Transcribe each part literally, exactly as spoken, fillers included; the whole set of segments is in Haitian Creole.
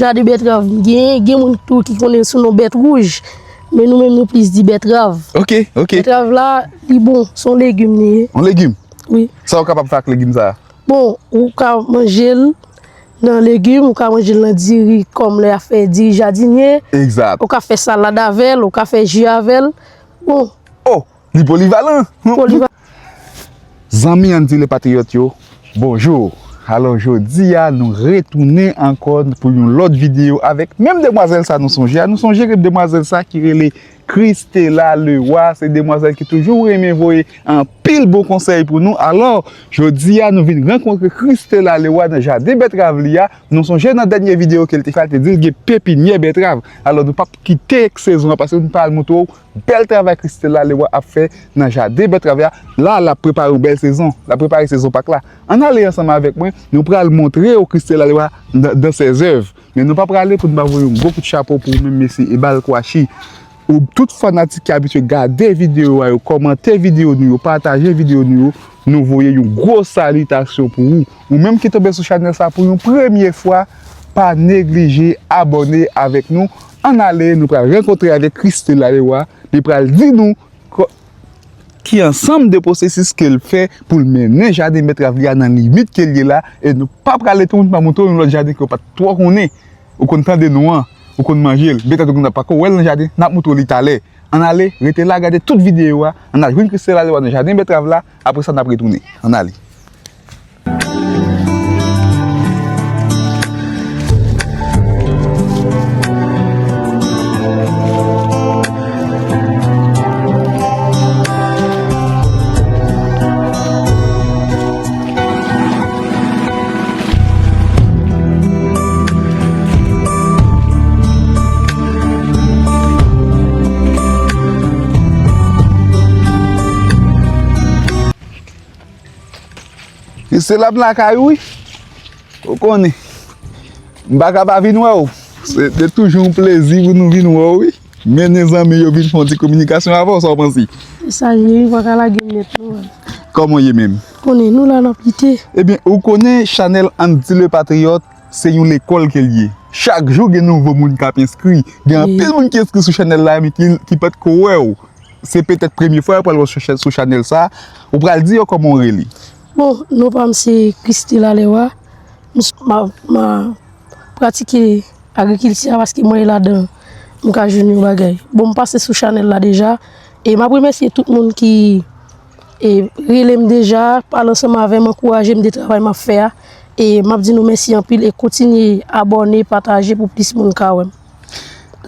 Jaden bètrav m genyen, gen moun tou ki konnen l sou non bèt wouj, men nou menm nou plis di bètrav. Ok, ok. Bètrav la, li bon, se yon legim li ye. Yon legim? Wi. Sa w kapab fè ak legim sa a? Bon, ou ka manje l nan legim, ou ka manje l nan diri kòm lè y ap fè diri jadinye. Egzat. Ou ka fè salad avè l, ou ka fè ji avè l. Bon. Oh, li polivalan. Polivalan. Zanmi Andy le Patriyòt yo, bonjou. Alò, jodi a, nou retounen ankò pou yon lòt videyo avèk menm demwazèl sa nou sonje a. Nou sonje ke demwazèl sa ki rele Christella Leroy, se demwazèl ki toujou renmen voye anpil bon konsèy pou nou. Alò, jodi a, nou vin rankontre Christella Leroy nan jaden bètrav li a. Nou sonje nan dènye videyo ke l te fè a, l te di l gen pepinyè bètrav. Alò, nou p ap kite sezon an pase, nou pral montre w bèl travay Christella Leroy ap fè nan jaden bètrav la. La, l ap prepare yon bèl sezon. L ap prepare sezon Pak la. Ann ale ansanm avèk mwen, nou pral montre w Christella Leroy dans, dans ses œuvres. Men nou pa prale pou n pa voye yon gwo kout chapo pou ou menm, mesye Ebal Kouachi. Ou tout fanatik ki abitye gade videyo a yo, kòmante videyo nou yo, pataje videyo nou yo, nou voye yon gwo salitasyon pou ou. Ou menm ki tonbe sou chanèl sa pou yon premye fwa, pa neglije abòne avèk nou. Ann ale, nou pral rankontre avèk Christella Leroy. Li pral di nou ko-, ki ansanm de pwosesis ke l fè pou l mennen jaden bètrav li a nan limit ke l ye la. E nou pa prale tou, nou pa montre w yon lòt jaden ke w pa t twò konnen. Ou konn tande non an, ou konn manje l. Petèt ou konn ap pako wè l nan jaden, n ap montre w li talè. Ann ale, rete la, gade tout videyo a. Ann al jwenn Christella Leroy nan jaden bètrav la. Apre sa, n ap retounen. Ann ale. Christella, m lakay ou wi. Ou konnen. M pa ka pa vin wè w. Se te toujou yon plezi pou nou vin wè w wi. Mennen zanmi yo vin fè yon ti kominikasyon avè w, sa w panse? E sa l ye wi, pa ka lage m nèt non. Kòman w ye menm? Konnen nou la n ap lite. Ebyen, ou konnen chanèl Andy le Patriyòt se yon lekòl ke l ye. Chak jou gen nouvo moun k ap enskri. Gen anpil moun ki enskri sou chanèl la men ki, ki pa t ko wè w. Se petèt premye fwa yo pral wè w sou chè-, sou chanèl sa. Ou pral di yo kòman w rele. Bon, non pa m se Christella Leroy. M s-, m a, m a pratike agrikilti a paske mwen ladan m ka jwenn yon bagay. Bon, m pase sou chanèl la deja. E m ap remèsye tout moun ki, e, rele m deja, pale ansanm avè m, ankouraje m de travay m ap fè a. E m ap di nou mèsi anpil e kontinye abòne, pataje pou plis moun ka wè m.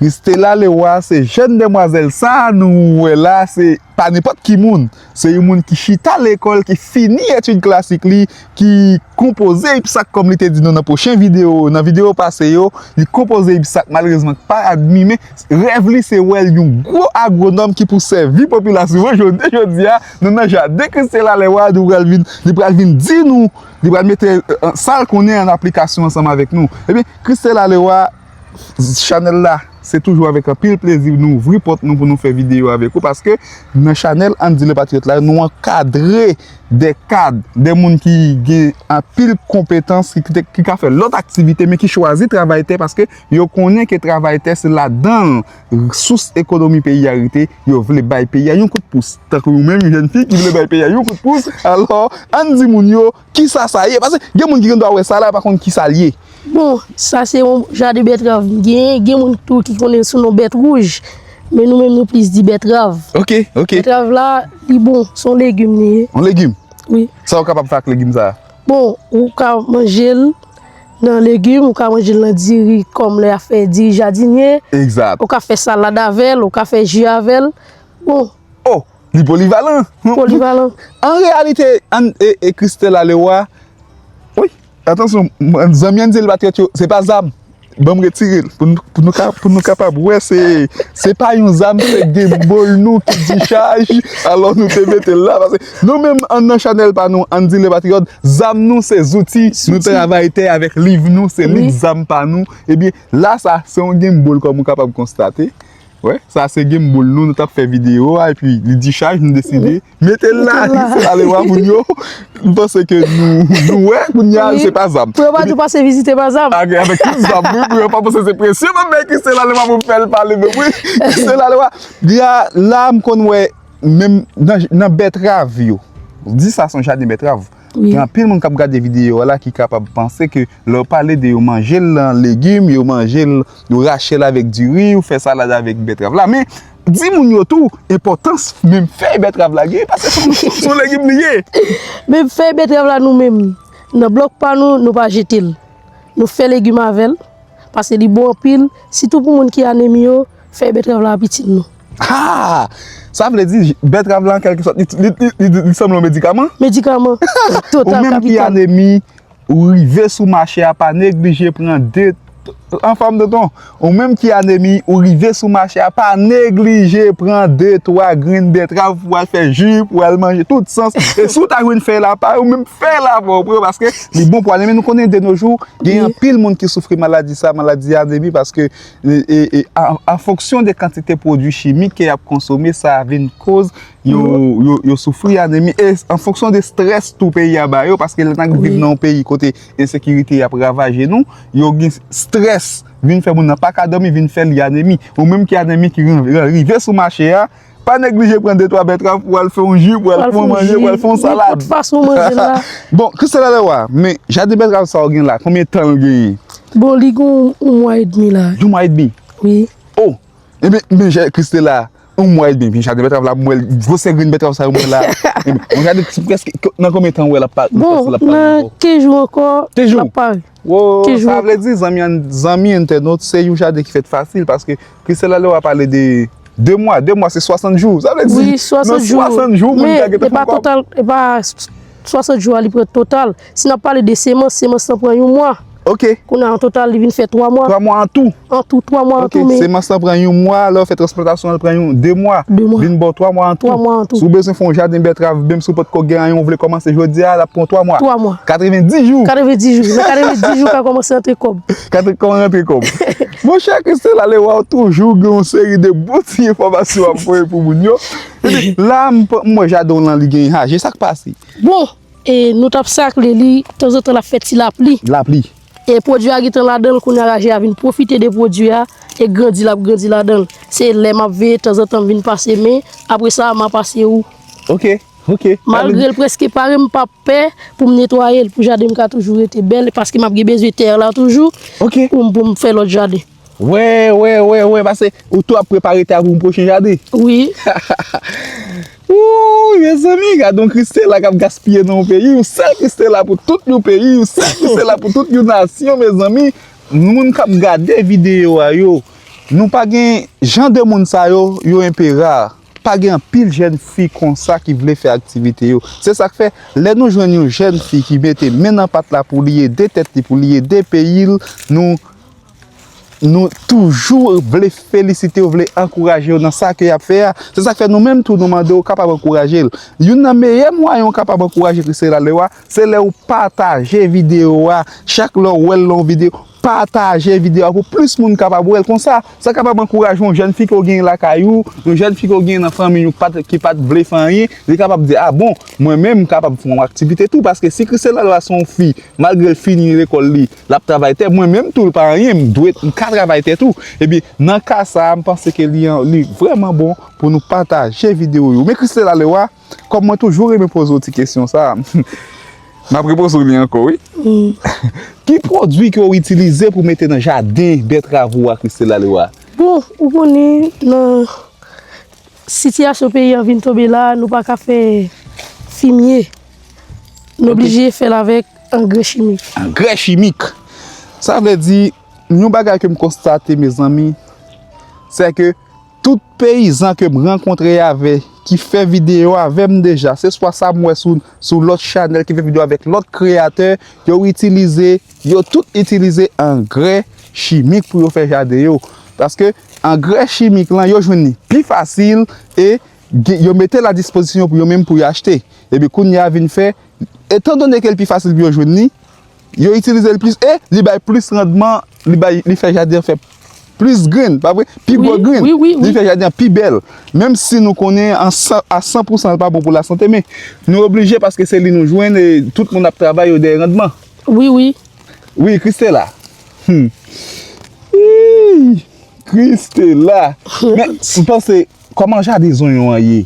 Christella Leroy, se jèn demwazèl sa a nou wè la, se pa nenpòt ki moun. Se yon moun ki chita lekòl, ki fini etid klasik li, ki konpoze IPSAC, kòm li te di nou nan pwochen videyo, nan videyo pase yo, li konpoze IPSAC, malerezman, pa admi, men rèv li se wè l yon gwo agwonòm ki pou sèvi popilasyon an jodi, jodi a, nou nan jaden Christella Leroy, li pral vin, li pral vin di nou, li pral mete, eh, sa l konnen an aplikasyon ansanm avèk nou. Ebyen, Christella Leroy, chanèl la, se toujou avèk anpil plezi nou ouvri pòt nou pou nou fè videyo avèk ou, paske nan chanèl Andy le Patriyòt la, nou ankadre de kad, de moun ki gen anpil konpetans, ki, ki, ki ka fè lòt aktivite, men ki chwazi travay tè, paske yo konnen ke travay tè se ladan l sous ekonomi peyi a rete, yo vle bay peyi a yon kout pous. Tankou ou menm, yon jèn fi ki vle bay peyi a yon kout pous, alò, ann di moun yo, kisa sa ye? Paske gen moun ki gendwa wè sa la, pa konn kisa l ye. Bon, sa se yon jaden bètrav m genyen. Gen moun tou ki konnen l sou non bèt wouj. Men nou menm nou plis di bètrav. Ok, ok. Bètrav la, li bon, se yon legim li ye. Yon legim? Wi. Sa w kapab fè ak legim sa a? Bon, ou ka manje l nan legim, ou ka manje l nan diri kòm lè y ap fè diri jadinye. Egzat. Ou ka fè salad avè l, ou ka fè ji avè l. Bon. Oh, li polivalan. Polivalan. An reyalite, an, e, e Christella Leroy, wi, atansyon, m-, zanmi Andy le Patriyòt yo, se pa zam. Ban m retire l. Pou nou, pou nou ka, pou nou kapab wè, se, se pa yon zam, se gimbal nou ki dichaj. Alò, nou te mete l la. Paske nou menm, an nan chanèl pa nou, Andy le Patriyòt, zam nou, se zouti. Zouti. Nou travay tè avèk liv nou, se lit zam pa nou. Ebyen, la, sa, se yon gimbal, kòm ou kapab konstate. Wè, sa se gimbal nou, nou t ap fè videyo a, epi li dichaj, nou deside mete l la. Mete l la. Se la lè wa moun yo, m panse ke nou, nou wè, kounye a, wi, se pa zam. Pou yo pa di w pase vizite pa zam. Ak, avèk tout zam, wi, pou yo pa panse se presyon, m ap bay Christella lè wa pou m fè l pale, men wi, Christella lè wa. Di a, la, m konn wè, menm nan, nan bètrav yo, di sa se yon jaden bètrav. Wi. Gen anpil moun k ap gade videyo a la ki kapab panse ke lè w pale de yo manje l nan legim, yo manje l, yo rache l avèk diri, yo fè salad avèk bètrav la. Men, di moun yo tou, enpòtans menm fèy bètrav la gen, paske se yon, se yon legim li ye. Menm fèy bètrav la nou menm, nan blòk pa nou, nou pa jete l. Nou fè legim avè l, paske li bon anpil, sitou pou moun ki anemi yo, fèy bètrav la ap itil nou. Ah! Sa vle di, bètrav la, an kèlkesòt, li, li, li, li, li sanble yon medikaman? Medikaman. Total kapital. Ou menm ki anemi, ou rive sou mache a, pa neglije pran de, anfòm tonton. Ou menm ki anemi, ou rive sou mache a, pa neglije pran de, twa grenn bètrav pou al fè ji, pou al manje tout sans. E si w ta jwenn fèy la pa, ou menm fèy la pa, ou pran, paske li bon pou anemi. Nou konnen de nos jours, gen anpil moun ki soufri maladi sa, maladi anemi, paske e, e, e, an, an fonksyon de kantite pwodui chimik ke y ap konsome, sa vin koz yo, yo, yo soufri anemi. E an fonksyon de estrès tou peyi a ba yo, paske lè n ap viv nan yon peyi kote ensekirite ap ravaje nou, yo gen estrès, vin fè moun nan pa ka dòmi, vin fè li anemi. Ou menm ki anemi ki ri-, ri-, rive sou mache a, pa neglije pran de twa bètrav pou al fè yon ji, pou al fè yon manje, pou al fè yon salad. Nenpòt fason manje la. Bon, Christella Leroy, men jaden bètrav sa w gen la, konbyen tan l genyen? Bon, li gen yon mwa edmi la. Yon mwa edmi? Wi. Oh! Ebyen, men jè Christella, yon mwa edmi, men jaden bètrav la, m wè l, gwosè grenn bètrav sa yo m wè la. Ebyen, yon jaden ki prèske, nan konbyen tan w wè l ap pa-, l ap pase, l ap pare ankò? Bon, nan kenz jou ankò, l ap pare. Kenz jou ankò. Wo, sa vle di, zanmi an, zanmi entènot, se yon jaden ki fèt fasil, paske Christella Leroy pale de de mwa, de mwa se swasant jou. Sa vle di, nan swasant jou, moun ka gentan fè yon kòb. Wi, swasant jou. Men, e pa total, e pa swasant jou a li pran total. Si n ap pale de semans, semans lan pran yon mwa. Ok. Kounye a, an total, li vin fè twa mwa. Twa mwa an tou. An tou, twa mwa an tou, men. Ok, semans lan pran yon mwa, lè w fè transplantasyon an, l pran yon de mwa. De mwa. Vin ba w twa mwa an tou. Twa mwa an tou. Si w bezwen fè yon jaden bètrav, menm si w potko gen anyen, w vle kòmanse jodi a, l ap pran w twa mwa. Twa mwa. Katrevendis jou. Katrevendis jou. Nan katrevendis jou, w ka kòmanse antre kòb. Katrevendis, kòman rantre kòb. Monchè, Christella Leroy toujou gen yon seri de bon ti enfòmasyon ap voye pou moun yo. Epi, la, m p-, m wè jaden w lan li gen haje, sa k pase? Bon, e, nou t ap sakle li, tanzantan l ap fè ti lapli. Lapli. E pwodui a gentan ladan l, kounye a raje a vin pwofite de pwodui a, e grandi l ap grandi ladan l. Se lè m ap veye, tanzantan m vin pase men, apre sa, m a pase ou. Ok. Ok. Malgre l prèske pare, m p ap pè pou m netwaye l, pou jaden m ka toujou rete bèl, paske m ap gen bezwen tè la toujou, ok, pou m, pou m fè lòt jaden. Wè, wè, wè, wè, paske ou tou ap prepare tè a pou yon pwochen jaden. Wi. Wouy, mezanmi, gade yon Christella k ap gaspiye nan yon peyi, yon sèl Christella pou tout yon peyi, yon sèl Christella pou tout yon nasyon, mezanmi. Moun k ap gade videyo a yo, nou pa gen jan de moun sa yo, yo enpe ra. Pa gen anpil jèn fi konsa ki vle fè aktivite yo. Se sa k fè, lè nou jwenn yon jèn fi ki mete men nan pat la pou li ede tèt li, pou li ede peyi l, nou, nou toujou vle felisite yo, vle ankouraje yo nan sa ke y ap fè a. Se sa k fè nou menm tou nou mande w kapab ankouraje l. Youn nan meyè mwayen w kapab ankouraje Christella Leroy, se lè w pataje videyo a. Chak lè w wè l nan yon videyo, pataje videyo a pou plis moun kapab wè l. Konsa, sa kapab ankouraje yon jèn fi ke w genyen lakay ou, yon jèn fi ke w genyen nan fanmi ou pat, ki pa t vle fè anyen. Li kapab di, "A bon, mwen menm m kapab fè yon aktivite tou." Paske si Christella Leroy se yon fi, malgre l fini lekòl li, l ap travay tè, mwen menm tou, l pa anyen, m dwe, m ka travay tè tou. Epi, nan ka sa a, m panse ke li, li vrèman bon pou nou pataje videyo yo. Men Christella Leroy, kòm mwen toujou renmen poze w ti kesyon sa a, m ap repoze w li ankò, wi. Mm. Ki pwodui ke w itilize pou mete nan jaden bètrav ou a, Christella Leroy? Bon, ou konnen, nan sitiyasyon peyi an vin tonbe la, nou pa ka fè fimye. Nou oblije fè l avèk angrè chimik. Angrè chimik. Sa vle di, yon bagay ke m konstate, mezanmi, se ke tout peyizan ke m rankontre avè, ki fè videyo avè m deja, se swa sa m wè sou, sou lòt chanèl ki fè videyo avèk lòt kreyatè, yo itilize, yo tout itilize angrè chimik pou yo fè jaden yo. Paske angrè chimik lan, yo jwenn li pi fasil e gen, yo mete l a dispozisyon pou yo menm pou yo achte. Epi kounye a vin fè, etandone ke l pi fasil pou yo jwenn li, yo itilize l plis e li bay plis randman, li bay, li fè jaden an fè plis grenn, pa vre? Pi gwo grenn. Wi, wi, wi. Li fè jaden an pi bèl. Menm si nou konnen an san, a san pou san li pa bon pou lasante, men nou oblije paske se li nou jwenn e tout moun ap travay yo dèyè randman. Wi, wi. Wi, Christela. Hmm. Ih, Christela. Men, m panse, kòman jaden zonyon an ye?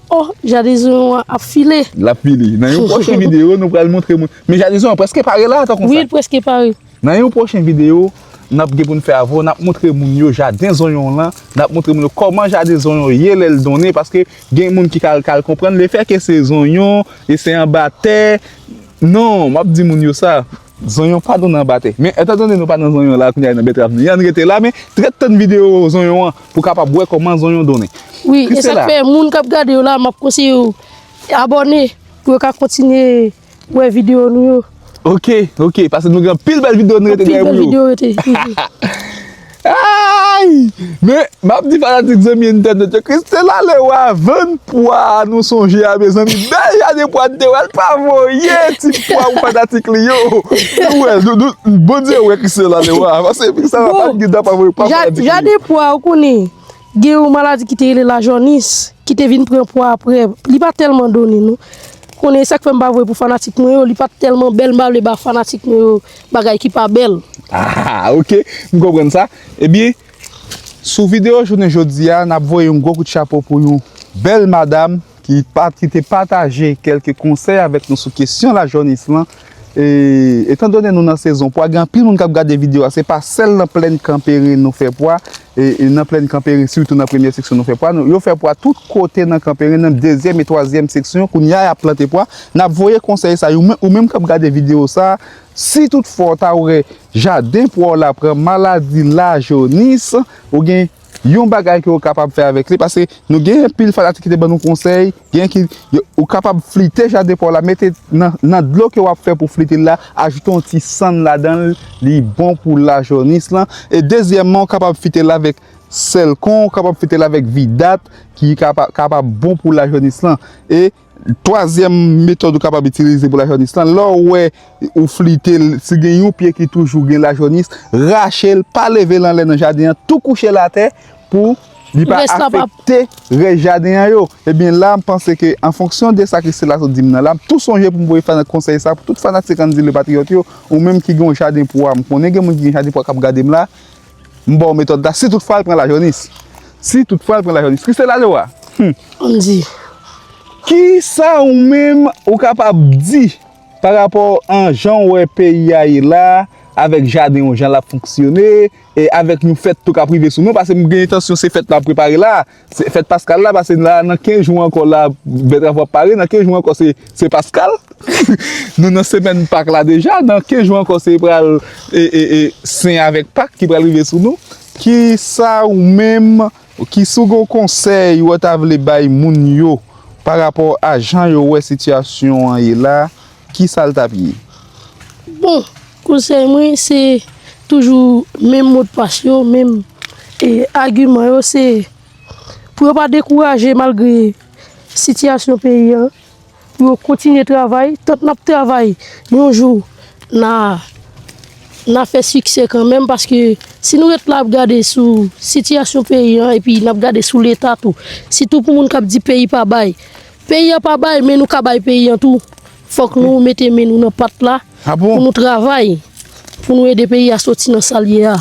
Oh, jaden zonyon an ap file. L ap file. Nan yon pwochen videyo, nou pral montre moun. Men jaden zonyon an prèske pare la, tankou sa. Wi, l prèske pare. Nan yon pwochen videyo, n ap gen pou n fè avè w, n ap montre moun yo jaden zonyon lan, n ap montre moun yo kòman jaden zonyon ye lè l donnen, paske gen moun ki ka al, ka al konprann lefètke se zonyon, e se anba tè. Non, m ap di moun yo sa, zonyon pa donnen anba tè. Men, etandone nou pa nan zonyon la, kounye a nan bètrav nou ye, ann rete la, men ret tann videyo zonyon an pou w kapab wè kòman zonyon donnen. Wi, e sa k fè moun k ap gade yo la, m ap konseye yo abòne pou yo ka kontinye wè videyo nou yo. Ok, ok, paske nou gen anpil bèl videyo nou rete dèyè pou yo. Anpil bèl videyo rete. Ay! Men, m ap di fanatik zanmi entènèt yo, Christela Leroy vann pwa, nou sonje a, mezanmi. Bèl jaden pwa n te wè, l pa voye ti pwa pou fanatik li yo. Nou wè, nou, nou, Bondye wè Christela Leroy. Paske Christela pa t gen dan pa voye pwa pou fanatik li yo. Jaden pwa, ou konnen, gen yon maladi ki te rele lajònis, ki te vin pran pwa apre. Li pa tèlman donnen, non. Konnen sa k fè m pa voye pou fanatik mwen yo, li pa t tèlman bèl, m pa vle ba fanatik mwen yo bagay ki pa bèl. Ah, ok, m konprann sa. Ebyen, sou videyo jounen jodi a, n ap voye yon gwo kout chapo pou yon bèl madam ki pa, ki te pataje kèlke konsèy avèk nou sou kesyon lajònis lan. E, etandone nou nan sezon pwa, gen anpil moun k ap gade videyo a, se pa sèl nan plèn Kanperen nou fè pwa, e, e nan plèn Kanperen, sitou nan premyè seksyon nou fè pwa, nou, yo fè pwa tout kote nan Kanperen, nan dezyèm e twazyèm seksyon, kounye a y ap plante pwa. N ap voye konsèy sa, ou menm, ou menm k ap gade videyo sa, si toutfwa w ta wè jaden pwa w la pran maladi lajònis, ou gen yon bagay ke w kapab fè avèk li, paske nou gen anpil fanatik ki te ban nou konsèy, gen ki, yo, ou kapab flite jaden pa w la, mete nan, nan dlo ke w ap fè pou flite l la, ajoute yon ti sann ladan l, li bon pou lajònis lan. E dezyèmman, ou kapab flite l avèk sèl kon, ou kapab flite l avèk vidat, ki kapa-, kapab bon pou lajònis lan. E twazyèm metòd ou kapab itilize pou lajònis lan, lè w wè ou flite l, si gen yon pye ki toujou gen lajònis, rache l, pa leve l anlè nan jaden an, tou kouche l atè pou li pa afekte rès jaden an yo. Ebyen la, m panse ke an fonksyon de sa Christela sot di m nan la, m tou sonje pou m voye fana-, konsèy sa pou tout fanatik Andy Lepatriyòt yo, ou menm ki gen yon jaden pwa, m konnen gen moun ki gen jaden pwa k ap gade m la, m ba w metòd la, si toutfwa l pran lajònis. Si toutfwa l pran lajònis. Christela Leroy. Hmm. Andy. Kisa ou menm ou kapab di pa rapò an jan w wè peyi a ye la, avèk jaden w, jan l ap fonksyone, e avèk yon fèt tou k ap rive sou nou, paske m gen entansyon se fèt la ap prepare la, se fèt Paskal la, paske la nan kenz jou ankò la, bètrav ap pare, nan kenz jou ankò se, se Paskal. Nou nan semèn Pak la deja, nan kenz jou ankò se pral, e, e, e, Sen avèk Pak ki pral rive sou nou. Kisa ou menm, ki si w gen yon konsèy ou ta vle bay moun yo pa rapò a jan yo wè sitiyasyon an ye la, kisa l t ap ye? Bon, konsèy mwen se toujou menm modpas yo, menm, e, agiman yo, se pou yo pa dekouraje malgre sitiyasyon peyi an, pou yo kontinye travay, tant n ap travay, yon jou, n a, n a fè siksè kanmenm, paske si nou ret la ap gade sou sitiyasyon peyi an, epi n ap gade sou Leta tou, sitou pou moun k ap di peyi pa bay, peyi an pa bay, men nou ka bay peyi an tou. Fòk nou mete men nou nan pat la, ah bon? Pou nou travay, pou nou ede peyi a soti nan sa l ye a.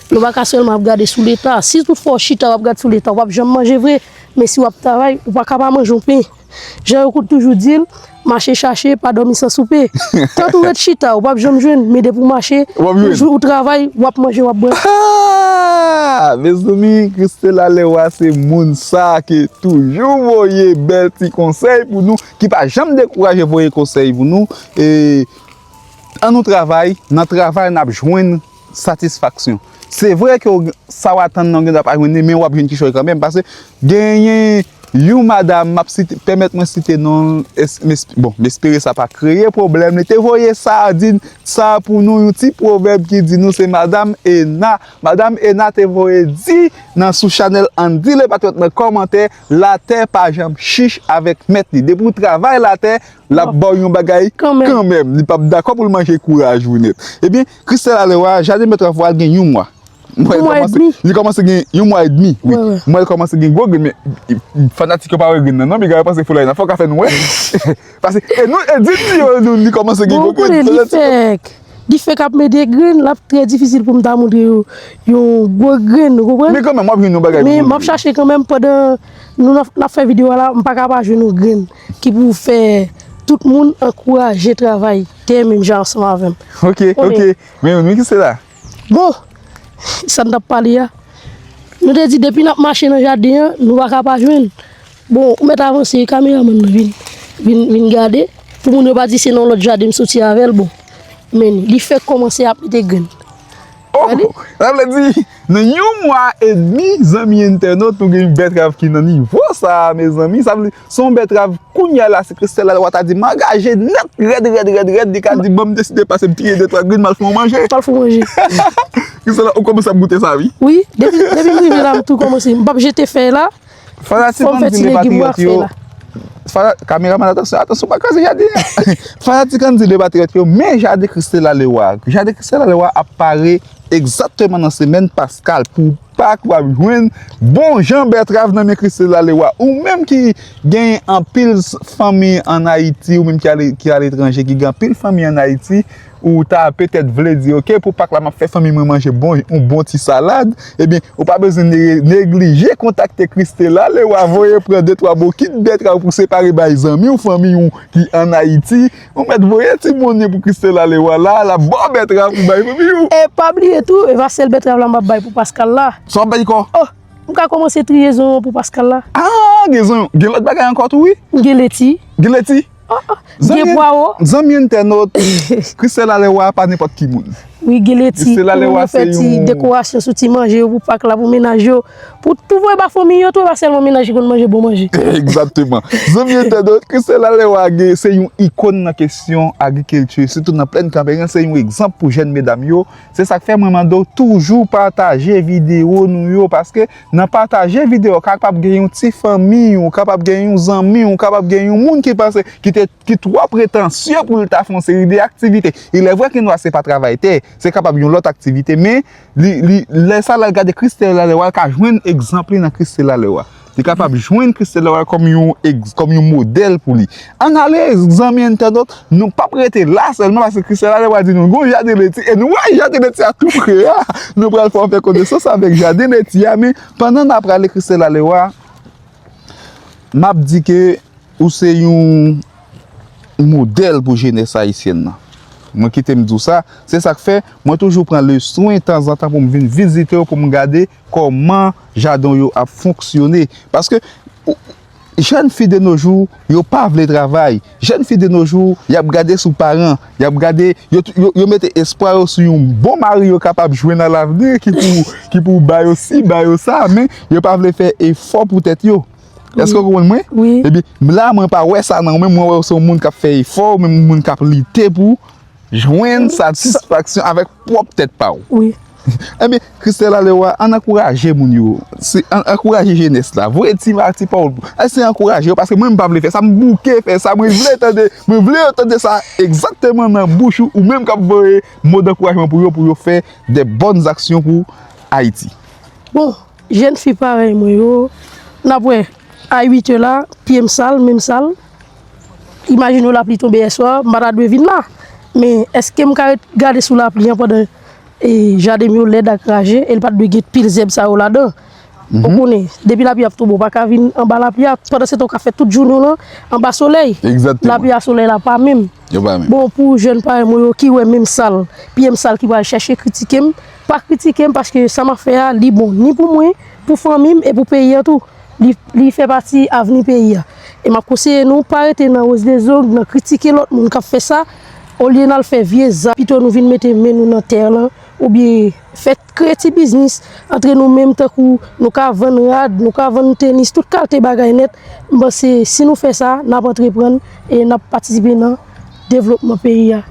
Nou pa ka sèlman ap gade sou Leta. Si toutfwa w chita w ap gade sou Leta, w p ap janm manje vre. Men si w ap travay, ou pa ka pa manje yon pen. Jan yo kout toujou di l, mache chache, pa dòmi san soupe. Tant ou ret chita, ou p ap janm jwenn, men depi w mache, w ap jwenn. Ou jou ou travay, w ap manje, w ap bwè. Ah! Mezanmi, Christela Leroy se moun sa ki toujou voye bèl ti konsèy pou nou, ki pa janm dekouraje voye konsèy pou nou. E, ann nou travay, nan travay n ap jwenn satisfaksyon. Se vre ke w, sa w atann nan w gen dwa pa jwenn li, men w ap jwenn kichòy kanmenm, paske genyen yon madanm, m ap site, pèmèt mwen site non l, es-, m esp-, bon, m espere sa pa kreye pwoblèm, li te voye sa, di n sa pou nou, yon ti pwovèb ki di nou se madanm Ena. Madanm Ena te voye di nan sou chanèl Andy Lepatriyòt nan kòmantè, latè pa janm chich avèk mèt li. Depi w travay latè, l ap ba w yon bagay kanmenm. Kanmenm. Li p ap dakò pou l manje kouraj ou nèt. Ebyen, Christela Leroy, jaden bètrav pa l gen yon mwa. Mwen, li kòmanse gen yon mwa edmi, wi. Mwen, li kòmanse gen gwo grenn, men fanatik yo pa wè grenn nan, non, piga yo panse Foulay nan. Fò w ka fè nou wè. Paske, e nou, e di, di yo, nou, li kòmanse gen gwo grenn. Li fèk, li fèk ap mete grenn, l ap trè difisil pou m ta montre yo yon gwo grenn, ou konprann? Men kanmenm, w ap jwenn yon bagay pou montre. Men m ap chache kanmenm pandan nou n ap, n ap fè videyo a la, m pa ka pa jwenn yon grenn ki pou fè tout moun ankouraje travay tè menm jan ansanm avè m. Ok, ok. Men, men ki se la? Bon, sa n t ap pale a. Nou te di depi n ap mache nan jaden an, nou pa ka pa jwenn. Bon, ou mèt avanse, kameramann nan vin, vin, vin gade. Pou moun yo pa di se nan lòt jaden m soti avè l, bon. Men li fèk kòmanse ap mete grenn. Oh, sa vle di, nan yon mwa edmi, zanmi entènot, nou gen yon bètrav ki nan nivo sa a, mezanmi. Sa vle di, se yon bètrav kounye a la, si Christelle Lalewa ta di, m angaje nèt, rèd, rèd, rèd, rèd, li ka di, bon, m deside pase m tiye de twa grenn, m al fè yon manje. M al fè yon manje. Christelle, ou kòmanse ap goute sa, wi. Wi, depi, depi m rive la, m tou kòmanse. M p ap jete fèy la. Fanatik Andy Lepatriyòt yo. Fana-, kameramann, atansyon, atansyon, pa kraze jaden an. Fanatik Andy Lepatriyòt yo, men jaden Christelle Lalewa. Jaden Christelle Lalewa ap pare egzakteman nan semèn Paskal pou Pak, w ap jwenn bon jan bètrav nan men Christelle Lalewa. Ou menm ki gen anpil s-, fanmi ann Ayiti, ou menm ki ale, ki aletranje, ki gen anpil fanmi ann Ayiti, ou ta petèt vle di, ok, pou Pak la, m ap fè fanmi mwen manje bon, yon bon ti salad. Ebyen, ou pa bezwen ne-, neglije kontakte Christelle Lalewa, voye pran de twa bokit bètrav pou separe bay zanmi w, fanmi w ki ann Ayiti. Ou mèt voye ti monnen pou Christelle Lalewa la, l ap ba w bètrav pou bay fanmi w. E pa bliye tou, e pa sèl bètrav la m ap bay pou Paskal la. Sa w ap bay ankò? Oh, m ka kòmanse triye zonyon pou Paskal la. Ah, gen zonyon. Gen lòt bagay ankò tou, wi. Gen leti. Gen leti? Ah, ah. Gen pwawo. Zanmi entènot, Christelle Lalewa pa nenpòt ki moun. Wi, gen leti. Christelle Lalewa se yon... Pou moun yo fè ti dekorasyon sou ti manje yo pou Pak la, pou mennaj yo. Pou tou voye ba fanmi yo tou, e pa sèlman mennaj ki konn manje bon manje. Egzakteman. Zanmi entènot, Christelle Lalewa gen, se yon ikòn nan kesyon agrikilti, sitou nan Plèn Kanperen, se yon egzanp pou jèn medam yo. Se sa k fè mwen mande w toujou pataje videyo nou yo, paske nan pataje videyo, kapab gen yon ti fanmi w, kapab gen yon zanmi w, kapab gen yon moun ki panse, ki te, ki twò pretansye pou l ta fè yon seri de aktivite. Il est vrai ke nou a se pa travay tè, se kapab yon lòt aktivite, men li, li, lè sa l al gade Christelle Lalewa, l ka jwenn egzanp li nan Christelle Lalewa. Li kapab jwenn Christelle Lalewa kòm yon egz-, kòm yon modèl pou li. Ann ale, zanmi entènot, nou p ap rete la sèlman, paske Christelle Lalewa di nou gon jaden leti, e nou wè jaden leti a tou pre a. Nou pral fè w fè konesans avèk jaden leti a, men pandan n ap prale Christelle Lalewa, m ap di ke ou se yon modèl pou jenès ayisyèn nan. Mwen kite m di w sa, se sa k fè mwen toujou pran le swen tanzantan pou m vin vizite w, pou m gade kòman jaden w yo ap fonksyone. Paske, ou, jèn fi de nos jours, yo pa vle travay. Jèn fi de nos jours, y ap gade sou paran, y ap gade, yo, yo, yo mete espwa yo sou yon bon mari yo kapab jwenn alavni ki pou, ki pou ba yo si, ba yo sa, men yo pa vle fè efò pou tèt yo. Èske w konprann mwen? Wi. Ebyen, la, mwen pa wè sa nan ou menm, mwen wè w se yon moun k ap fè efò, ou menm yon moun k ap lite pou jwenn satisfaksyon avèk pwòp tèt pa w. Wi. Ebyen, Christelle Lalewa, ann ankouraje moun yo. Se, ann ankouraje jenès la. Voye ti ma-, ti pawòl. Èske se ankouraje yo? Paske mwen, m pa vle fè sa. M bouke fè sa. Mwen vle tande, mwen vle yo tande sa egzakteman nan bouch ou, ou menm k ap voye mo dankourajman pou yo, pou yo fè de bòn aksyon pou Ayiti. Bon, jèn fi parèy mwen yo, n ap wè, a uit è la, pye m sal, men m sal. Imajine w lapli tonbe yèswa, m pa ta dwe vin la. Men èske m ka ret gade sou lapli an pandan, e, jaden m yo lèd ak raje, e l pa t dwe gen pil zèb sa yo ladan? Ou konnen, depi lapli ap tonbe, w pa ka vin anba lapli a. Pandansetan, w ka fè tout jounen w lan anba solèy. Egzakteman. Lapli a, solèy la pa menm. Yo pa menm. Bon, pou jèn parèy mwen yo ki wè men m sal, pye m sal, ki pral chèche kritike m, pa kritike m, paske sa m ap fè a, li bon ni pou mwen, pou fanmi m e pou peyi a tou. Li, li fè pati avni peyi a. E m ap konseye nou, pa rete nan wozlezong, nan kritike lòt moun k ap fè sa, olye n al fè vye zak, pito nou vin mete men nou nan tè lan, oubyen fè, kreye ti biznis antre nou menm, tankou nou ka vann rad, nou ka vann tenis, tout kalte bagay nèt. M panse si nou fè sa, n ap antreprann e n ap patisipe nan devlopman peyi a.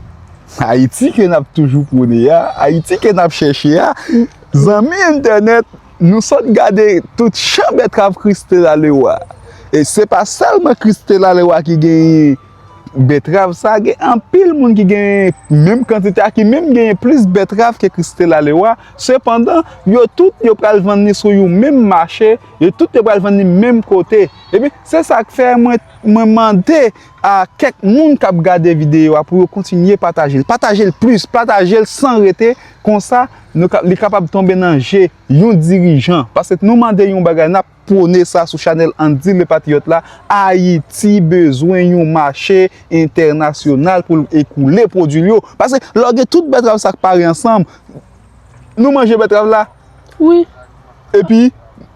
Ayiti ke n ap toujou pwone a, Ayiti ke n ap chèche a. Zanmi entènèt, nou sot gade tout chan bètrav Christelle Lalewa. E se pa sèlman Christelle Lalewa ki genyen Bètrav sa gen anpil moun ki genyen menm kantite a, ki menm genyen plis bètrav ke Christela Leroy. Sepandan, yo tout yo pral vann li sou yon menm mache, yo tout yo pral vann li menm kote. Ebyen, se sa k fè mwen, mwen mande a kèk moun k ap gade videyo a pou yo kontinye pataje l. Pataje l plis, pataje l san rete, konsa nou ka, li kapab tonbe nan je yon dirijan. Paske nou mande yon bagay, n ap pwone sa sou chanèl Andy Le Patriote la, Ayiti bezwen yon mache entènasyonal pou l ekoule pwodui l yo. Paske lè w gen tout bètrav sa k pare ansanm, nou manje bètrav la, Wi. epi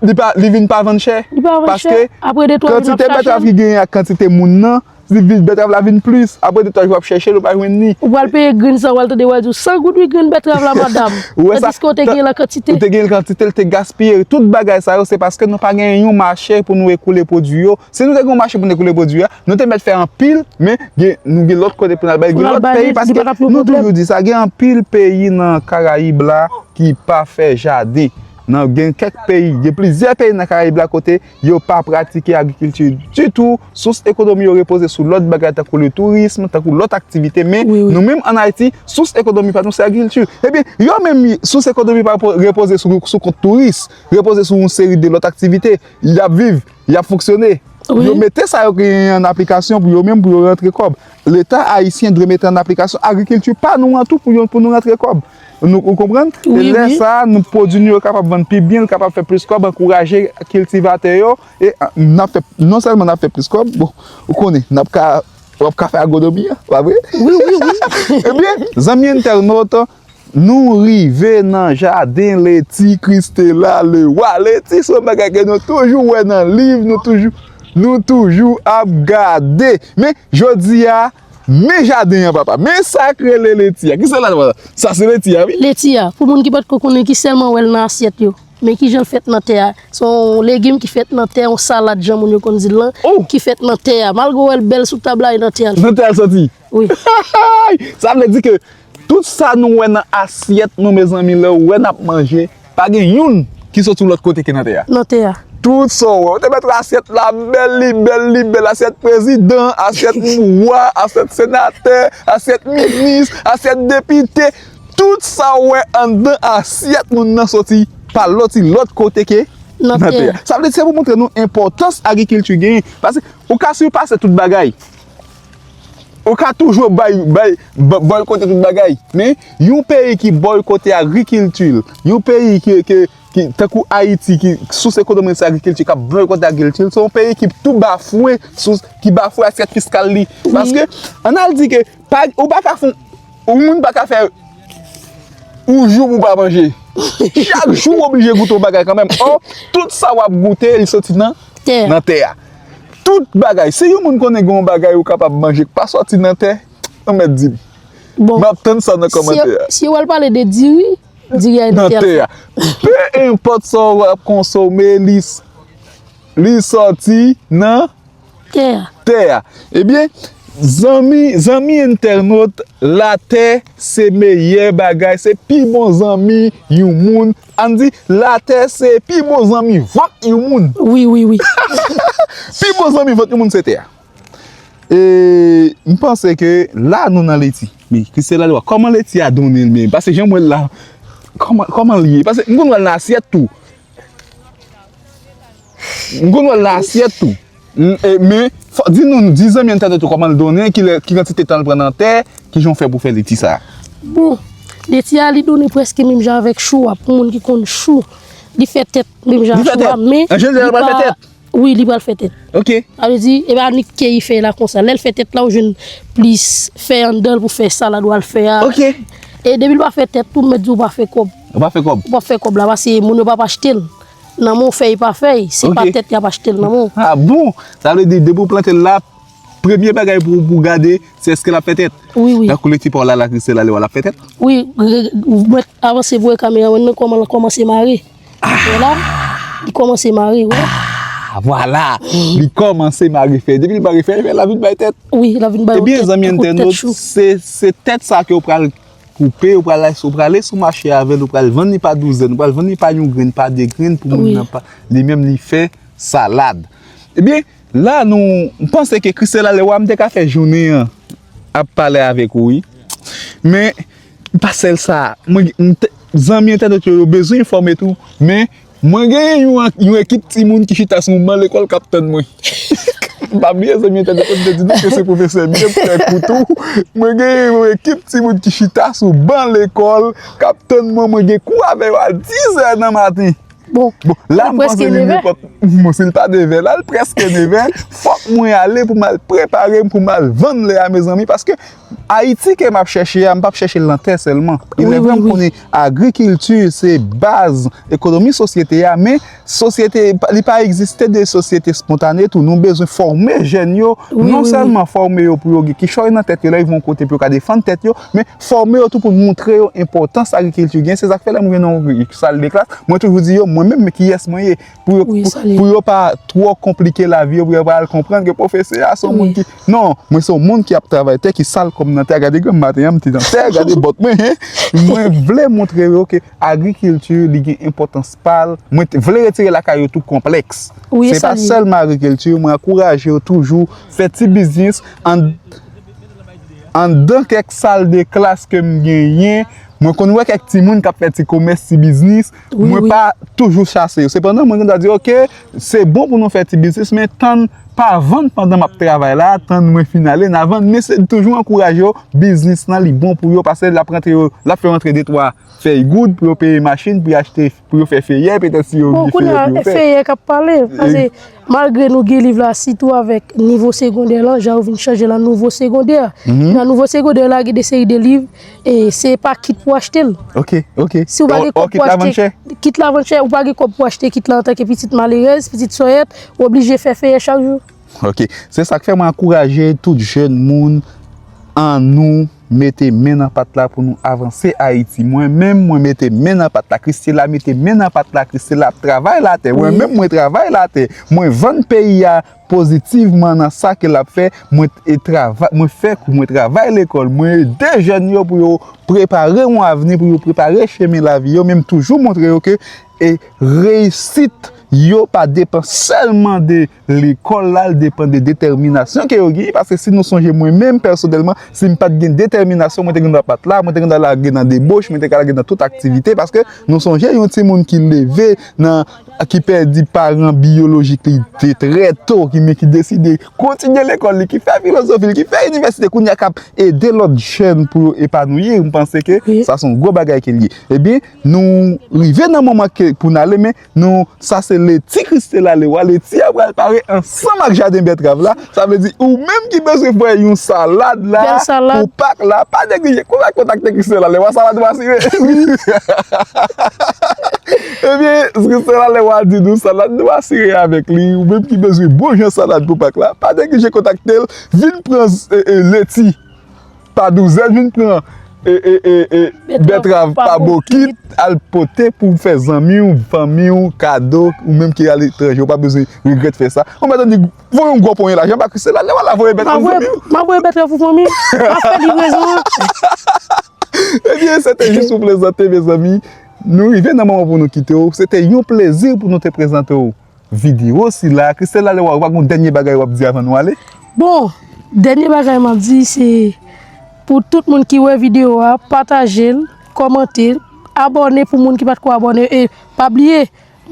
li pa, li vin pa vann chè. Li pa vann chè. Paske Apre de twa jou l ap kantite bètrav chache. Ki genyen ak kantite moun nan, li vin, bètrav la vin plis. Apre de twa jou w ap chèche l, ou pa jwenn li. Ou pral peye grenn san, w al tande w al di w san goud wi grenn bètrav la madanm. Ou wè sa? Tandiske w te gen l an kantite. Ou te gen l kantite, l te gaspiye. Tout bagay sa yo, se paske nou pa genyen yon mache pou nou ekoule pwodui yo. Si nou te gen yon mache pou nou ekoule pwodui a, nou te mèt fè anpil, men gen, nou gen lòt kote pou n al bay, Pou gen n al lòt bay peyi, li, li paske pa t ap yon nou pwoblèm. Toujou di sa, gen anpil peyi nan Karayib la ki pa fè jaden. Nan, gen kèk peyi, gen plizyè peyi nan Karayib la kote yo pa pratike agrikilti ditou, sous ekonomi yo repoze sou lòt bagay tankou le tourism, tankou lòt aktivite, men Wi, wi. Nou menm ann Ayiti, sous ekonomi pa nou se agrikilti. Ebyen, yo menm, sous ekonomi pa repo-, repoze sou, sou kont touris, repoze sou yon seri de lòt aktivite. Y ap viv, y ap fonksyone. Wi. Yo mete sa yo genyen an aplikasyon pou yo menm, pou yo rantre kòb. Leta ayisyen dwe mete an aplikasyon agrikilti pa nou an tou pou yo, pou nou rantre kòb. Nou, ou konprann? Wi, E lè wi. Sa, nou pwodui nou yo kapab vann pi byen, l kapab fè plis kòb, ankouraje kiltivatè yo. E a, n ap fè, non sèlman n ap fè plis kòb, bon, ou konnen, n ap ka, w ap ka fè agwonomi an, pa vre? Wi, wi, wi. Ebyen, zanmi entènot, nou rive nan jaden leti Christela Leroy. Leti se yon bagay ke nou toujou wè nan liv, nou toujou, nou toujou ap gade. Men, jodi a, men jaden an, papa. Men sa k rele leti a. Ki se la, sa se leti a, wi. Leti a, pou moun ki pa t ko konnen ki sèlman wè l nan asyèt yo. Men kijan l fèt nan tè a. Se yon legim ki fèt nan tè, yon salad, jan moun yo konn di l lan, Oh! Ki fèt nan tè a. Malgre w wè l bèl sou tab la, e nan tè a l fèt. Nan tè a l soti. Wi. Sa vle di ke tout sa nou wè nan asyèt nou, mezanmi, lè w wè n ap manje, pa gen youn ki soti yon lòt kote ke nan tè a. Nan tè a. Tout sa w wè. Ou te mèt wè asyèt la bèl, li bèl, li bèl. Asyèt prezidan, asyèt wa, asyèt senatè, asyèt minis, asyèt depite. Tout sa w wè anndan asyèt moun nan soti pa lòt, si lòt kote ke Nan nan tè tè a. a. Sa vle di, se pou montre nou enpòtans agrikilti genyen. Paske ou ka sipase tout bagay. Ou ka toujou bay, bay, ba- boykote tout bagay. Men, yon peyi ki boykote agrikilti l, yon peyi ki, ki, ki, tankou Ayiti, ki sous ekonomi l se agrikilti, k ap boykote agrikilti l, se yon peyi ki tou bafwe, sous, ki bafwe asyèt fiskal li. Wi. Paske, ann al di ke, pa, ou pa ka fè, yon moun pa ka fè yon jou pou pa manje. Chak jou w oblije goute yon bagay kanmenm. Ò, tout sa w ap goute, li soti nan Tè. Nan tè a. Tout bagay. Si yon moun konnen gen yon bagay ou kapab manje k pa soti nan tè, ou mèt di m. Bon. M ap tann sa nan kòmantè a. Si yo al pale de diri, diri a e nan Nan tè a. Tè a. Pe enpòt sa w ap konsome, li, s- li soti nan Tè a. Tè a. Ebyen, zanmi, zanmi entènot, latè se meyè bagay, se pi bon zanmi yon moun. Ann di, latè se pi bon zanmi vant yon moun. Wi, wi, wi. Pi bon zanmi vant yon moun se tè a. E m panse ke la nou nan leti. Men, Christela Leroy, kòman leti a donnen l menm? Paske jan m wè l la, kòman, kòman l ye? Paske m konn wè l nan asyèt tou. M konn wè l nan asyèt tou. M- e, Men, fò, di nou, di zanmi entènot ou kòman l donnen, ki lè, ki kantite tan l pran nan tè, ki jan w fè pou fè leti sa a? Bon, leti a li donnen prèske menm jan avèk chou a. Pou moun ki konn chou, li fè tèt menm jan Li ak fè chou a, tèt. men An jeneral, li pral fè tèt. Wi, li pral fè tèt. Ok. Sa vle di, e pa nik ke li fè la konsa. Lè l fè tèt la, ou jwenn plis fè anndan l pou fè salad w al fè a. Ok. E depi l pa fè tèt, tou m mèt di w pa fè kòb. Ou pa fè kòb. Ou pa fè kòb la, paske moun yo p ap achte l nan men w, fèy pa fèy. Se pa Ok. Tèt y ap achte l nan men w. Ah bon? Sa vle di, depi w plante l la, premye bagay pou, pou gade, se èske l ap fè tèt. Wi, wi. Tankou leti pa w la, la Christela Leroy, l ap fè tèt. Wi, mwen avanse pou wè kameramann nan kòman l kòmanse mare. Wè la, li kòmanse mare, wè. Ah, vwala. Li kòmanse mare fèy. Depi li mare fèy, fèy la vin bay tèt. Wi, la vin bay Ebyen, tèt, zanmi tankou tèt entènot, chou. Se, se tèt sa ke w pral koupe, w pral, w prale sou mache avè l, w pral vann li pa douzèn, w pral vann li pa yon grenn, pa de grenn, pou moun Wi. Nan pa, li menm li fè salad. Ebyen, La, nou, m panse ke Christella Leroy, m te ka fè jounen an ap pale avèk ou, wi. Men, pa sèl sa, mwen, m te, zanmi entènot yo, yo bezwen enfòme tou, men mwen genyen yon, yon ekip timoun ki chita sou ban lekòl k ap tann mwen. Pa bliye zanmi entènot yo, m te di nou ke se pwofesè m ye, m fè kou tou. Mwen genyen yon ekip timoun ki chita sou ban lekòl k ap tann mwen, mwen gen kou avè yo a dizè nan maten. Bon, bon, la, m panse li nenpòt, bon, si l pa devè la, l prèske devè. Fòk mwen ale pou m al prepare m, pou m al vann lè a, mezanmi, paske Ayiti ke m ap chèche a, m p ap chèche l nan tè sèlman. E lè vrèman m konnen agrikilti se baz ekonomi sosyete a, men sosyete, li pa egziste de sosyete spontane tou. Nou bezwen fòme jèn yo, non sèlman fòme yo pou yo gen kichòy nan tèt yo, lè yo rive yon kote pou yo ka defann tèt yo, men fòme yo tou pou n montre yo enpòtans agrikilti gen. Se sa k fè lè mwen vin nan yon sal de klas, mwen toujou di yo, mwen menm, men kiyès mwen ye. Pou yo, pou, pou yo pa twò konplike lavi yo, pou yo pa al konprann ke pwofesè a se yon moun ki, non, mwen se yon moun ki ap travay tè, ki sal kò m nan tè. Gade granm maten an, m te nan tè, gade bòt mwen, hein. Mwen vle montre yo ke agrikilti, li gen enpòtans pa l. Mwen te vle retire lakay yo tou konplèks. Se pa sèlman agrikilti, mwen ankouraje yo toujou fè ti biznis an anndan kèk sal de klas ke m genyen, mwen konn wè kèk timoun k ap fè ti komès, ti biznis, mwen pa toujou chase yo. Sepandan, mwen konn di, oke, se bon pou nou fè ti biznis, men tann, pa vann pandan m ap travay la, tann mwen fin ale, n a vann, men se toujou ankouraje yo, biznis lan, li bon pou yo, paske l ap rantre yo, l ap fè rantre de twa fèy goud pou yo peye machin, pou yo achte, pou yo fè feyè, petèt si yo gen feyè pou yo fè. Bon, kounye a, feyè k ap pale, paske malgre nou gen liv la, sitou avèk nivo segondè lan, jan yo vin chanje l an nouvo segondè. Nan nouvo segondè la, gen de seri de liv, e se pa kit pou achte l. Ok, ok. Si w pa gen kòb pou achte kit la, vann chè, ou pa gen kòb pou achte kit la antanke pitit malerèz, pitit sòyèt, ou oblije fè feyè chak jou. Ok. Se sa k fè mwen ankouraje tout jèn moun, annou mete men nan pat la pou nou avanse Ayiti. Mwen menm, mwen mete men nan pat la. Christella mete men nan pat la. Christella ap travay latè. Mwen menm, mwen travay latè. Mwen vann peyi a pozitivman nan sa ke l ap fè. Mwen e travay, mwen fè kou, mwen travay lekòl, mwen ede jèn yo pou yo prepare yon avni, pou yo prepare chemen lavi yo, men m toujou montre yo ke e reyisit yo pa depann sèlman de lekòl la, l depann de detèminasyon ke yo genyen, paske si nou sonje mwen menm pèsonèlman, si m pa t gen detèminasyon, mwen te gendwa pa t la, mwen te gendwa lage nan deboch, mwen te ka lage nan tout aktivite, paske nou sonje yon timoun ki leve nan, ki pèdi paran biyolojik li de trè to, ki, men ki deside kontinye lekòl li, ki fè filozofi l, ki fè inivèsite, kounye a k ap ede lòt jèn pou yo epanouyi, m panse ke sa se yon gwo bagay ke l ye. Ebyen, nou rive nan moman ke pou n ale, men nou, sa se leti Christella Leroy. Leti a pral pare ansanm ak jaden bètrav la. Sa vle di, ou menm ki bezwen fè yon salad la, pou Pak la, pa neglije, kontakte Christella Leroy, salad ou asire. Ebyen, Christella Leroy di nou, salad nou asire avèk li. Ou menm ki bezwen bon jan salad pou Pak la, pa neglije kontakte l, vin pran, e, e, leti pa douzèn, vin pran, e, e, e, e, bètrav pa bokit, al pote pou fè zanmi w, fanmi w, kado, ou menm ki aletranje, ou pa bezwen regrèt fè sa. Ou mèt ap di, voye yon gwo ponyen lajan ba Christella Leroy, l a voye bètrav pou fanmi w. M ap voye bètrav pou fanmi m. M ap fè livrezon an. Ebyen, se te jis pou plezante, mezanmi. Nou rive nan moman pou nou kite w. Se te yon plezi pou nou te prezante w videyo sila. Christella Leroy, ou pa gen yon dènye bagay w ap di avan nou ale? Bon, dènye bagay m ap di, se pou tout moun ki wè videyo a, pataje l, kòmante l, abòne pou moun ki pa t ko abòne, e pa bliye,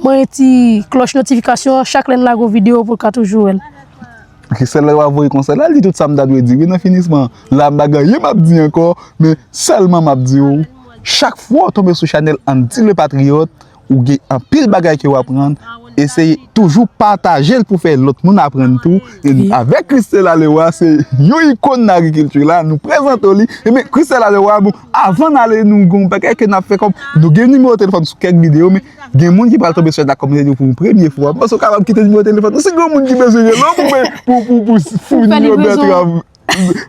manyen ti klòch notifikasyon an, chak lè n lage yon videyo pou w ka toujou wè l. Christella Leroy voye konsèy la, li di tout sa m ta dwe di, wi, nan finisman. La, m pa gen anyen m ap di ankò, men sèlman m ap di w, chak fwa w tonbe sou chanèl Andy le Patriote, ou gen anpil bagay ke w aprann. Eseye toujou pataje l pou fè lòt moun aprann tou. E avèk Christella Leroy, se yon ikòn nan agrikilti la. Nou prezante w li. Ebyen, Christella Leroy, bon, avan n ale, nou gen yon bagay ke n ap fè kòm, nou gen nimewo telefòn sou kèk videyo, men gen moun ki pral tonbe sou chanèl la kòm se pou yon premye fwa. M panse w kapab kite nimewo telefòn ou. Si gen yon moun ki bezwen rele w pou, pou, pou, pou founi yo bètrav,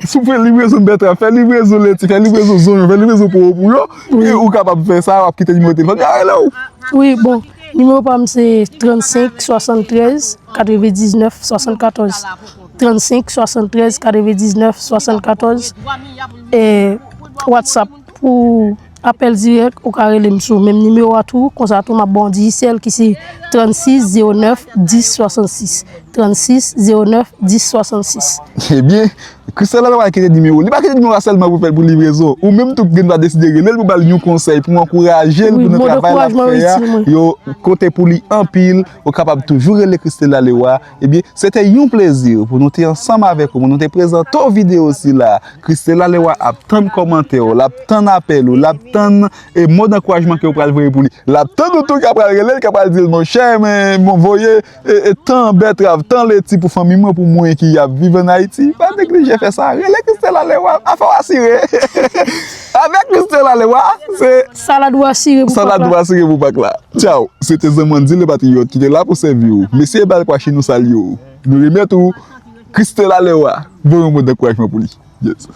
si w fè livrezon bètrav, fè livrezon leti, fè livrezon zonyon, fè livrezon powo pou yo, e ou kapab fè sa, w ap kite nimewo telefòn yo, yo rele w. Wi, bon, nimewo pa m se trannsenk swasanntrèz katrevendiznèf swasannkatòz. Trannsenk swasanntrèz katrevendiznèf swasannkatòz. E WhatsApp pou apèl dirèk, ou ka rele m sou menm nimewo a tou, konsa tou m ap ba w Digicel ki se trannsis zewo nèf dis swasannsis. trannsis zewo nèf dis swasannsis. Ebyen, Christella Leroy kite nimewo. Li pa kite nimewo a sèlman pou fè l pou livrezon. Ou menm tou ki gen dwa deside rele l pou ba l yon konsèy, pou ankouraje l, pou nan travay l ap fè a. Yo konte pou li anpil. Ou kapab toujou rele Christella Leroy. Ebyen, se te yon plezi pou nou te ansanm avèk ou, pou nou te prezante w videyo sila. Christella Leroy ap tann kòmantè w, l ap tann apèl ou, l ap tann e mo dankourajman ke w pral voye pou li. L ap tann ou tou k ap pral rele l, k ap pral di l, monchè, men, bon, voye e, e, tan bètrav, tan leti pou fanmi mwen, pou mwen ki ap viv ann Ayiti. Pa neglije fè sa. Rele Christella Leroy, afè w asire. Avèk Christella Leroy, se salad ou asire pou papa. Salad ou asire pou pak la. Tchaw. Se te zanmann di le patriyòt ki te la pou sèvi w. Mesye Bal Kwashi, nou salye w. Nou remèt ou Christella Leroy. Voye yon mo dankourajman pou li. Yes.